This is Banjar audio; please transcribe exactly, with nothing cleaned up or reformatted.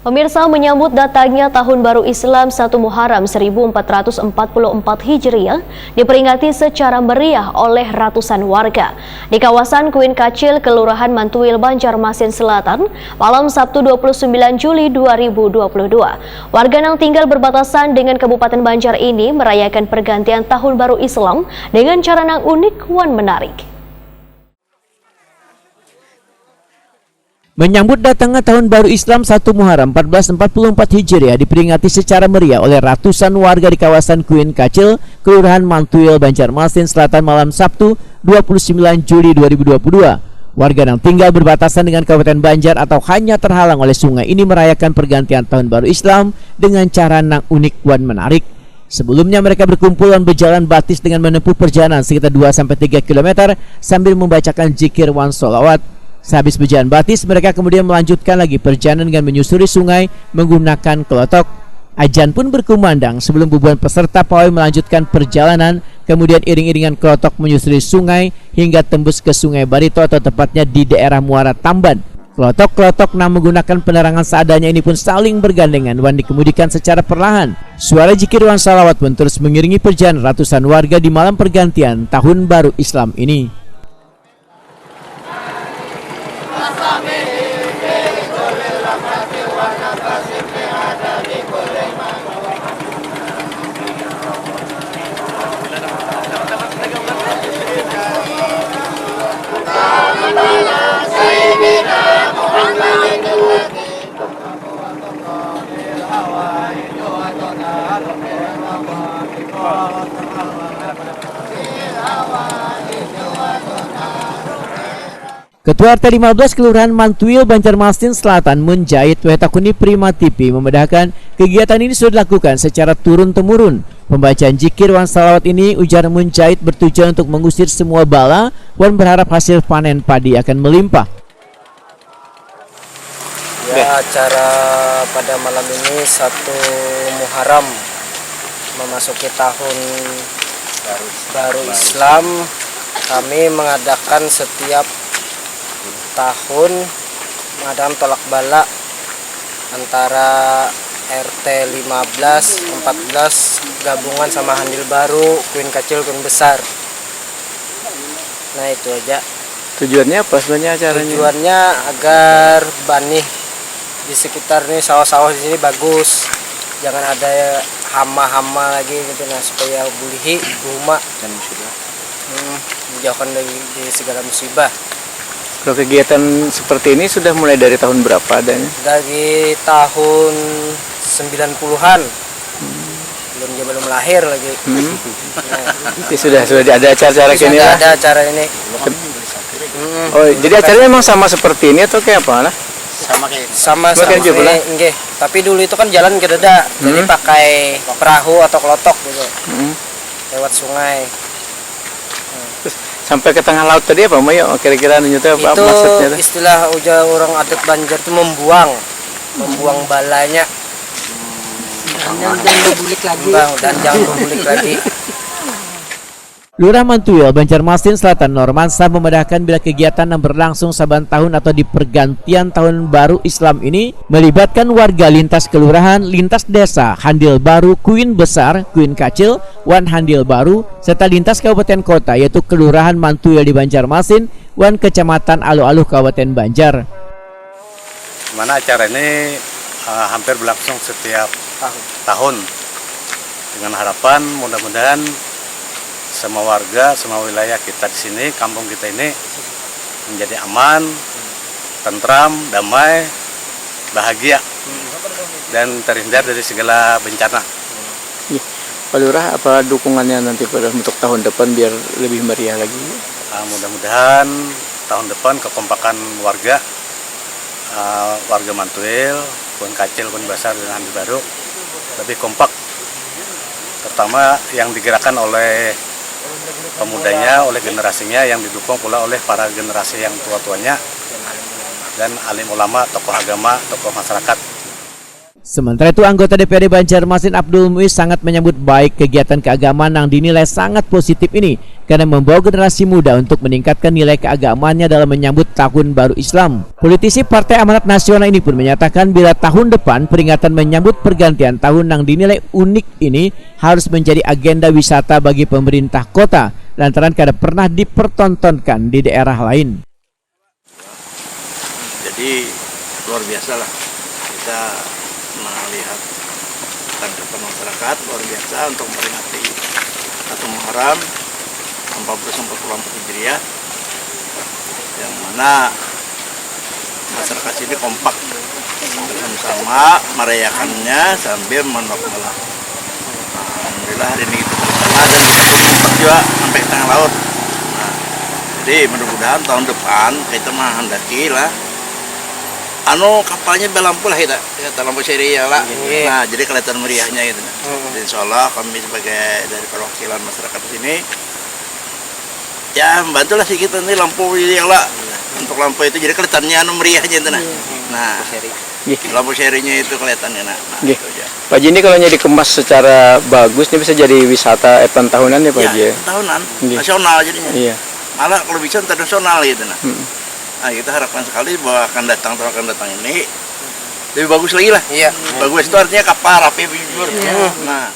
Pemirsa, menyambut datangnya Tahun Baru Islam satu Muharram seribu empat ratus empat puluh empat Hijriah diperingati secara meriah oleh ratusan warga di kawasan Kuin Kacil, Kelurahan Mantuil, Banjarmasin Selatan, malam Sabtu dua puluh sembilan Juli dua ribu dua puluh dua. Warga yang tinggal berbatasan dengan Kabupaten Banjar ini merayakan pergantian Tahun Baru Islam dengan cara nang unik wan menarik. Menyambut datangnya Tahun Baru Islam satu Muharram empat belas empat puluh empat Hijriah diperingati secara meriah oleh ratusan warga di kawasan Kuin Kacil, Kelurahan Mantuil, Banjarmasin Selatan, malam Sabtu dua puluh sembilan Juli dua ribu dua puluh dua. Warga yang tinggal berbatasan dengan Kabupaten Banjar atau hanya terhalang oleh sungai ini merayakan pergantian Tahun Baru Islam dengan cara nang unik wan menarik. Sebelumnya, mereka berkumpul dan berjalan batis dengan menempuh perjalanan sekitar dua sampai tiga kilometer sambil membacakan zikir wan sholawat. Sehabis berjalan batis, mereka kemudian melanjutkan lagi perjalanan dengan menyusuri sungai menggunakan kelotok. Ajan pun berkumandang sebelum bubuhan peserta pawai melanjutkan perjalanan, kemudian iring-iringan kelotok menyusuri sungai hingga tembus ke Sungai Barito atau tepatnya di daerah Muara Tamban. Kelotok-kelotok nang menggunakan penerangan seadanya ini pun saling bergandengan wan dikemudikan secara perlahan. Suara zikir wan salawat pun terus mengiringi perjalanan ratusan warga di malam pergantian Tahun Baru Islam ini. Ketua R T lima belas Kelurahan Mantuil, Banjarmasin Selatan, Mun Jait, weh takuni Prima T V, memedahkan kegiatan ini sudah dilakukan secara turun-temurun. Pembacaan zikir wan salawat ini, ujar Mun Jait, bertujuan untuk mengusir semua bala wan berharap hasil panen padi akan melimpah. Ya, acara pada malam ini satu Muharram, memasuki tahun baru Islam. Kami mengadakan setiap tahun mengadakan tolak bala antara R T lima belas, empat belas gabungan sama Handil Baru, Kuin Kacil, Kuin Besar. Nah, itu aja. Tujuannya apa sebenarnya acaranya? Tujuannya agar banih di sekitar nih, sawah-sawah di sini bagus, jangan ada hama-hama lagi gitu, nah, supaya bulihi, buhuma. Dan musibah. Hmm, menjauhkan dari, dari segala musibah. Kalau kegiatan seperti ini sudah mulai dari tahun berapa adanya? Dari tahun sembilan puluhan. Belum, dia belum lahir lagi. Hmm. Ya, sudah, sudah ada acara-cara sudah kini lah. Ada acara ini. Hmm. Oh, jadi acaranya memang sama seperti ini atau kayak apa lah? Sama kayak ini. Sama, sama kayak juga lah. Nggih. Tapi dulu itu kan jalan kededa, jadi hmm, pakai perahu atau kelotok gitu. Hmm. Lewat sungai. Terus sampai ke tengah laut tadi apa, Mayo? Kira-kira anu teh apa, itu maksudnya teh? Istilah ujar orang adat Banjar tuh membuang. Membuang balanya. Dan jangan berbulik lagi. Bang, dan jangan berbulik lagi. Lurah Mantuil, Banjarmasin Selatan, Normansa, memedahkan bila kegiatan yang berlangsung saban tahun atau di pergantian tahun baru Islam ini melibatkan warga lintas kelurahan, lintas desa, Handil Baru, Kuin Besar, Kuin Kacil, wan Handil Baru, serta lintas kabupaten kota, yaitu Kelurahan Mantuil di Banjarmasin wan Kecamatan Aluh-Aluh, Kabupaten Banjar. Mana acara ini, eh, hampir berlangsung setiap tahun. Tahun. Dengan harapan mudah-mudahan semua warga, semua wilayah kita di sini, kampung kita ini menjadi aman, tentram, damai, bahagia, dan terhindar dari segala bencana. Ih, Pak Lurah, apa dukungannya nanti pada untuk tahun depan biar lebih meriah lagi? Ah, mudah-mudahan tahun depan kekompakan warga, ah, warga Mantuil, Kun Kacil, Kun Basar, dan Handil Baru lebih kompak, terutama yang digerakkan oleh pemudanya, oleh generasinya, yang didukung pula oleh para generasi yang tua-tuanya dan alim ulama, tokoh agama, tokoh masyarakat. Sementara itu, anggota D P R D Banjarmasin Abdul Muiz sangat menyambut baik kegiatan keagamaan yang dinilai sangat positif ini karena membawa generasi muda untuk meningkatkan nilai keagamaannya dalam menyambut tahun baru Islam. Politisi Partai Amanat Nasional ini pun menyatakan bila tahun depan peringatan menyambut pergantian tahun yang dinilai unik ini harus menjadi agenda wisata bagi pemerintah kota lantaran kada pernah dipertontonkan di daerah lain. Jadi luar biasa lah kita melihat ketangkapan masyarakat luar biasa untuk memperingati satu Muharram empat belas empat puluh empat Hijriah, yang mana masyarakat sini kompak sama-sama merayakannya sambil menolak malam. Alhamdulillah hari ini kita bersama dan kita kompak juga sampai tengah laut. Nah, jadi mudah-mudahan tahun depan kita menghendaki lah anu kapalnya berlampu lah kita, kita lampu seri ya lah. Iya. Nah, jadi kelihatan meriahnya gitu. Hmm. Jadi, insya Allah kami sebagai dari perwakilan masyarakat di sini ya bantulah sedikit nanti lampu ini ya lah, untuk lampu itu jadi kelihatannya anu meriahnya itu nah. Nah, Seri. Nggih. Lampu serinya itu kelihatan kena. Nah, Nggih. Itu aja. Pak Ji, ini kalau nya dikemas secara bagus, ini bisa jadi wisata event tahunan ya Pak Ya, Ji ya? Tahunan, Nggih. Nasional jadinya. Iya. Malah kalau bisa internasional gitu nah. Hmm. Nah, kita harapkan sekali bahwa akan datang tahun akan datang ini lebih bagus lagi lah. Iya. Bagus itu artinya kapal rapi bujur. Nah,